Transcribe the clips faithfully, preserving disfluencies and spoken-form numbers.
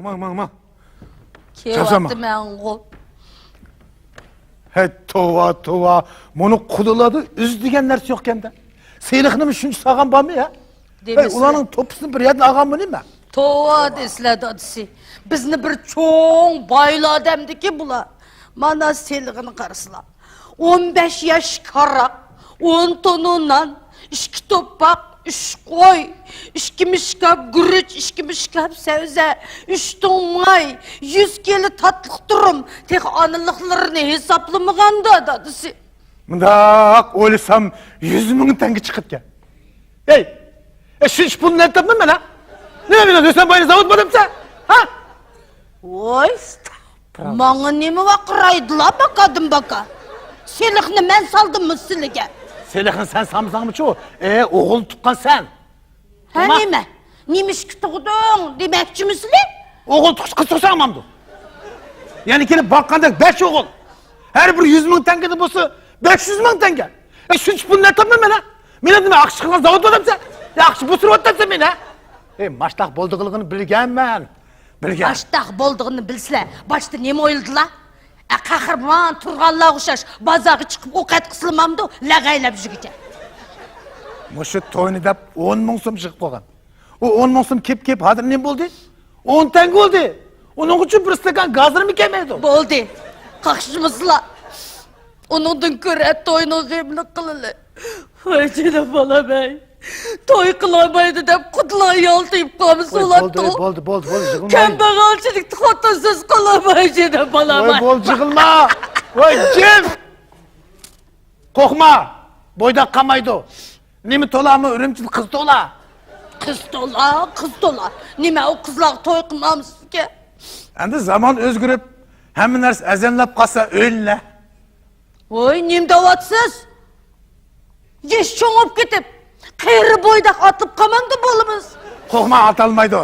ماڭ، ماڭ، ماڭ. كېلىۋاتىمەنغۇ. ھەي، توۋا، توۋا. مۇنى قۇدىلاردا ئۆزى دېگەن نەرسە يوقكەن-دە. سېلىقنىمۇ شۇنچە سالغان بارمۇ يا؟ ھەي، ئۇلارنىڭ توپىسىنى بىر يەردىن ئالغانمۇ نېمە؟ توۋا دېسىلە دادىسى. بىزنى بىر چوڭ بايلار دەمدىكى بۇلار. مانا سېلىقىنى قارىسىلا. ئون بەش ياش كاراق، ئون تونۇ نان، ئىككى توپاق، ئۈچ قوي، ئىككى مىشكاپ گۈرۈچ، ئىككى مىشكاپ سەۋزە، ئۈچ تۇڭ ماي، يۈز كىلو تاتلىق تۇرۇم، تېخى ئانىلىقلىرىنى ھېسابلىمىغاندا دادىسى. مۇنداق ئويلىسام، يۈز مىڭ تەڭگە چىقىدىكەن. ھەي، ئە، شۇنچە پۇلنى نەدىن تاپىمەن مەن، ھە؟ نېمە مېنىڭ ھۆسەن باينى زاۋۇت بولۇپسە؟ ھە؟ ۋاي، ماڭا نېمە ۋارقىرايدىلا باكادىن باكا؟ سېلىقنى مەن سالدىممۇ سىلىگە؟ سېلىقنى سەن سالمىساڭمۇچۇ؟ ئە، ئوغۇل تۇغقان سەن. ھە، نېمە؟ نېمىشقا تۇغدۇڭ دېمەكچىمۇسىلى؟ ئوغۇل تۇغۇش قىز تۇغساڭ مامدۇ؟ يەنە كېلىپ باققاندەك بەش ئوغۇل. ھەر بىر يۈز مىڭ تەڭگىدە بولسا، بەش يۈز مىڭ تەڭگە. ئە، شۇنچە پۇلنى نەدىن تاپىمەن مەن، ھە؟ مېنىڭ نېمە ئاقچا قىلغان زاۋۇت بولۇپسەن؟ يا ئاقچا بوسۇرۇۋاتامسەن مېنى، ھە؟ ئەي، ماشتاق بولىدىغىنىنى بىلگەنمەن. بىلگەن. ماشتاق بولىدىغىنىنى بىلسىلە، باشتا نېمە ئويلىدىلا؟ ئە، قەھرىمان تۇرغانلارغا ئوخشاش بازارغا چىقىپ ئوق ئەتكۈسىلىمامدۇ، لەغەيلەپ يۈرگۈچە. مۇشۇ توينى دەپ ئون مىڭ سوم يىغىپ قويغان. ئۇ ئون مىڭ سوم كېلىپ كېلىپ ھازىر نېمە بولدى؟ ئون تەڭگە بولدى. ئۇنىڭ ئۈچۈن بىر ئىستاكان گازىرمۇ كەلمەيدۇ. بولدى. قاقشىمىسىلا. ئۇنىڭدىن كۆرە توينىڭ غېمىنى قىلىلى. ۋاي جېنىم بالام ئەي. توي قىلالمايدۇ دەپ قۇدىلار يالتىيىپ قالمىسا بولاتتىغۇ. بولدى، بولدى، بولدى، بولدى، يىغلىماي. كەمبەغەلچىلىكتە خوتۇنسىز قالالماي جېنىم بالام ئەي. بولدى، يىغلىما. ۋاي جىم. قورقما. بويداق قالمايدۇ. نېمە تولامۇ ئۈرۈمچىدە قىز تولا. قىز تولا، قىز تولا. نېمە ئۇ قىزلارغا توي قىلمامسىزكەن؟ ئەمدى زامان ئۆزگىرىپ، ھەممە نەرسە ئەرزانلاپ قالسا ئۆيلىنە. ۋوي، نېمە دەۋاتىسىز؟ يېشى چوڭ بولۇپ كېتىپ، قېرى بويداق ئاتىلىپ قالمامدۇ بالىمىز؟ قورقما، ئاتالمايدۇ.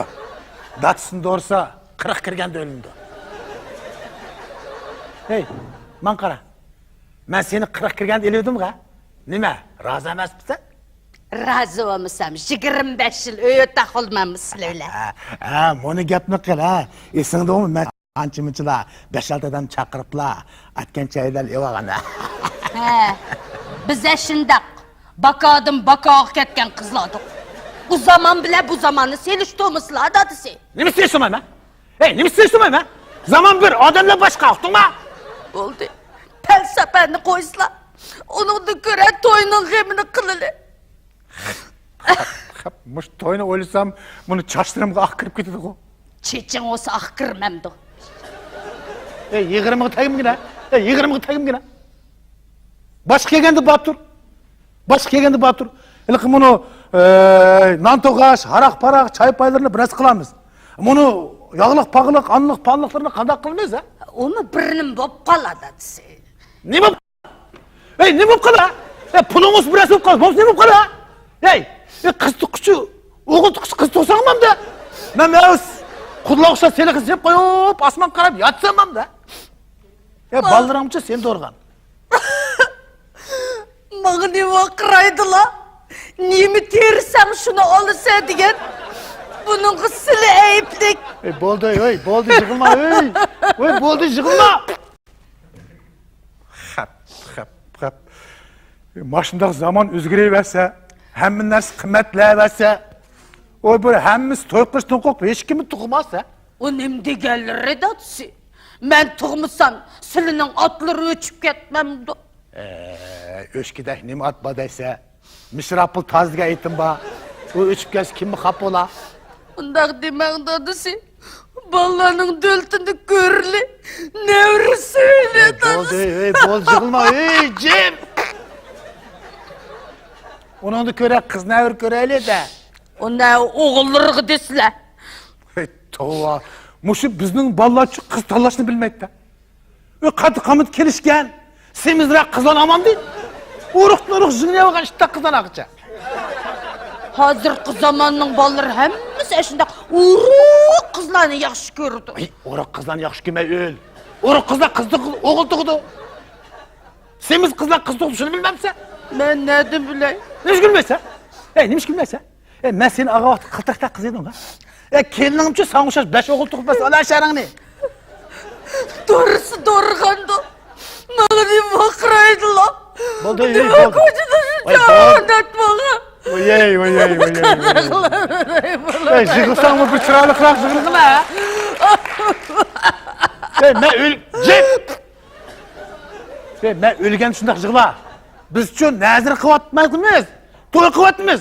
دادىسىنى دورىسا، قىرىق كىرگەندە ئۆلىدۇ. ھەي، ماڭا قارا. مەن سېنى قىرىق كىرگەندە ئېلىۋىدىمغۇ؟ نېمە، رازى ئەمەسمىسەن؟ رازى بولمىسام، يىگىرمە بەش يىل ئۆي ئورتاق بولىمەنمۇ سىلەر بىلەن؟ ھە، ھە، مۇنۇ گەپنى قىل، ھە. ئېسىڭدىمۇ، مەن قانچە-مۇنچىلا بەش-ئالتە ئادەم چاقىرىپلا، ئەتكەن چايدىن ئېلىۋالغان، ھە. ھە، بىزە شۇنداق. باكادىن باكاغا كەتكەن قىزلاردۇق. ئۇ زامان بىلەن بۇ زاماننى سېلىشتۇرمىسىلا، دادىسى. نېمە سېلىشتۇرمايمەن؟ ھەي، نېمە سېلىشتۇرمايمەن؟ زامان بىر، ئادەملەر باشقا، ئۇقتۇڭما؟ بولدى. پەلسەپەنى قويسىلا. ئۇنىڭدىن كۆرە توينىڭ غېمىنى قىلىلى. خەپ، خەپ، مۇشۇ توينى ئويلىسام، مۇنۇ چاچلىرىمغا ئاق كىرىپ كېتىدىغۇ. چېچىڭ بولسا ئاق كىرمەمدۇ؟ ئەي، يىغىرمىغا تەگمىگىنە. ئەي، يىغىرمىغا تەگمىگىنە. باشقا كەلگەندە باتۇر. باشقا كەلگەندە باتۇر. ھېلىقى مۇنۇ، ئەي، نان توغاش، ھاراق-پاراق، چاي-پايلىرىنى بىرەرسى قىلامىز. مۇنۇ ياغلىق-پاغلىق، ئانلىق-پانلىقلىرىنى قانداق قىلىمىز، ھە؟ ئۇمۇ بىر نېمە بولۇپ قالار، دادىسى. نېمە بولۇپ ھەي، نېمە بولۇپ قالا؟ ھەي، پۇلۇڭ بولسا بىر نەرسە بولۇپ قالسا، بولمىسا نېمە بولۇپ قالا؟ ھەي، ھەي، قىز تۇغقۇچى، ئوغۇل تۇغقۇچى، قىز تۇغساڭ مامدا. مەن، مەن ئۆز قۇدىلارغا ئوخشاش سېلىقنى سېلىپ قويۇپ، ئاسمان قاراپ ياتسام مامدا. ھەي، بالىلىرىڭچە سېنى دورىغان. ماڭا نېمە ۋارقىرايدىلا؟ نېمە تېرىسەڭ، شۇنى ئالىسەن دېگەن. بۇنىڭغا سىلى ئەيىبلىك. ھەي، بولدى، ھەي، بولدى، يىغلىما، ھەي. ھەي، بولدى، يىغلىما. خەپ، خەپ، خەپ. ماشۇنداق زامان ئۆزگىرىۋەرسە، ھەممە نەرسە قىممەتلەۋەرسە، ئۇ بىر ھەممىسى توي قىلىشتىن قورقۇپ، ھېچكىممۇ تۇغماسا. ئۇ نېمە دېگەنلىرى دادىسى؟ مەن تۇغمىسام، سىلىنىڭ ئاتلىرى ئۆچۈپ كەتمەمدۇ؟ ئە، ئۆچكىدەك نېمە ئات بار دەيسە؟ مىسراپىل تازا دېگەن ئېيتىم بار. ئۇ ئۆچۈپ كەتسە كىممۇ خاپا بولا؟ ئۇنداق دېمەڭ دادىسى. بالىلارنىڭ دۆلىتىنى كۆرلى، نەۋرە سۆيلى. ھەي، بولدى، ھەي، بولدى، يىغلىما، ھەي، جىم. ئۇنىڭدا كۆرە قىز نەۋرە كۆرەيلى دە. ئۇ نەۋرە ئوغۇللىرىغا دېسىلە. ھەي، توۋا. مۇشۇ بىزنىڭ بالىلارچۇ قىز تاللاشنى بىلمەيدۇ. ئۆ، قاتتىق قامىتى كېلىشكەن، سېمىزراق قىزلار ئاماندى. ئۇرۇق-نۇرۇق زىڭنىيەۋالغان ئىتتەك قىزلار ھەقىچە. ھازىرقى زاماننىڭ بالىلىرى ھەممىسى ئەشۇنداق ئۇرۇق قىزلارنى ياخشى كۆرىدۇ. ئەي، ئۇرۇق قىزلارنى ياخشى كۆرمەي ئۆل. ئۇرۇق قىزلار قىز تۇغ-، ئوغۇل تۇغىدۇ. سېمىز قىزلار قىز تۇغىدۇ، شۇنى بىلمەمسەن؟ مەن نەدىن بىلەي؟ نېمىشقا بىلمەيسەن؟ ئەي، نېمىشقا بىلمەيسەن؟ ئەي، مەن سېنى ئالغان ۋاقىتتا قىلتىراقتەك قىز ئىدىڭ ھە؟ ئە، كېلىنىڭچۇ ساڭا ئوخشاش بەش ئوغۇل تۇغۇپ بەرسە ئالا شەرىڭنى. دورىسى دورىغاندۇ. ماڭا نېمە ۋاقىرايدىلا؟ بولدى، نېمە بولدى. كوچىدا شۇ ۋاي، بولدى. جاھانەت ماڭا. ۋاي، ۋاي، ۋاي، ۋاي، ۋاي. ئەي، يىغلىساڭمۇ بىر چىرايلىقراق يىغلىغىنا. ئەي، مەن ئۆل-، جىم! ئەي، مەن ئۆلگەن شۇنداق يىغلا. بىزچۇ نەزىر قىلىۋاتمايمىز. توي قىلىۋاتىمىز.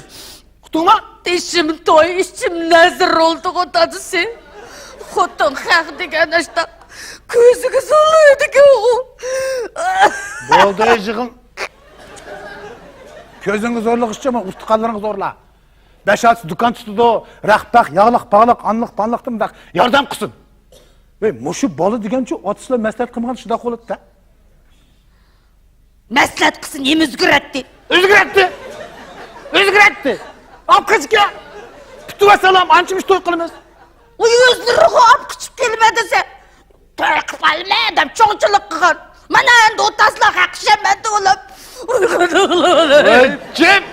ئۇقتۇڭما؟ بېشىم توي، ئىچىم نەزىر بولدىغۇ دادىسى. خوتۇن خەق دېگەن ئاشتاق كۆزىگە زورلايدىكەنغۇ. بولدى، يىغىڭ. كۆزۈڭگە زورلىغۇچە ئۇرتۇقانلىرىڭغا زورلا. بەش-ئالتىسى دۇكان تۇتىدۇ، رەخپەخ، ياغلىق، پاغلىق، ئانلىق، پانلىقتا مۇنداق ياردەم قىلسۇن. ۋەي، مۇشۇ بالا دېگەنچۇ ئاتىسىلا مەسلىھەت قىلمىغان شۇنداق بولىدۇ-دە. مەسلىھەت قىلسا نېمە ئۆزگىرەتتى؟ ئۆزگىرەتتى! ئۆزگىرەتتى! ئاپ قېچىكە! پۈتۈۋەتسەلام، ئانچىمىش توي قىلىمىز. ئۇ ئۆزلىرىغۇ ئاپ قېچىپ كېلىمەن دېسە، توي قىلىۋالىمەن دەپ چوڭچىلىق قىلغان. مانا ئەمدى ئولتۇرسىلا ھەق ئىشەنمەيدۇ ئۇلار. ۋاي، جىم!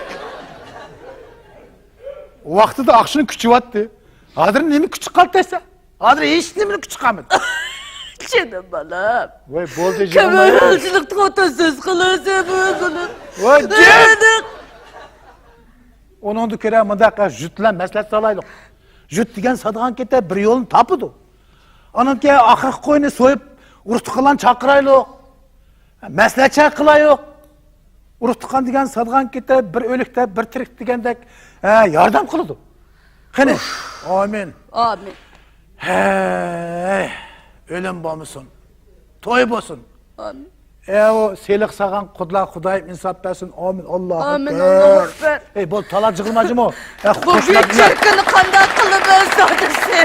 ۋاقتىدا ئاقشىنى كۈچىۋاتتى. ھازىر نېمە كۈچى قالدى دەيسەن؟ ھازىر ھېچ نېمىنى كۈچى قالمىدى. جېنىم بالام. ۋاي، بولدى، جېنىم بالام. كۆمۈلچىلىكتە خوتۇن سۆز قىلىسەن، بۇ قىلىپ. ۋاي، جىم! ئۇنىڭدا كۆرە مۇنداق، ھە، جۈت بىلەن مەسلىھەت سالايلۇق. جۈت دېگەن سادىغان كېتە بىر يولنى تاپىدۇ. ئانىڭكى ئاخىرقى قوينى سويۇپ، ئۇرۇق-تۇغقانلارنى چاقىرايلۇق. مەسلىھەت قىلايلۇق. ئۇرۇق-تۇغقان دېگەن سادىغان كېتە بىر ئۆلۈك دەپ، بىر تىرىك دېگەندەك، ھە، ياردەم قىلىدۇ. قېنى، ئامىن. ئامىن. ھەي، ئۆلۈم بولمىسۇن. توي بولسۇن. ئامىن. ئەي، ئۇ سېلىق سالغان قۇدىلار خۇدايىم ئىنساپ بەرسۇن. ئامىن. ئاللاھۇ ئامىن، ئەكبەر. ئاللاھۇ ئەكبەر. ئەي، بولدى، تالا جىغلىماجىمۇ. ئەي، بۇ بىچارىنى قانداق قىلىمىز، دادىسى؟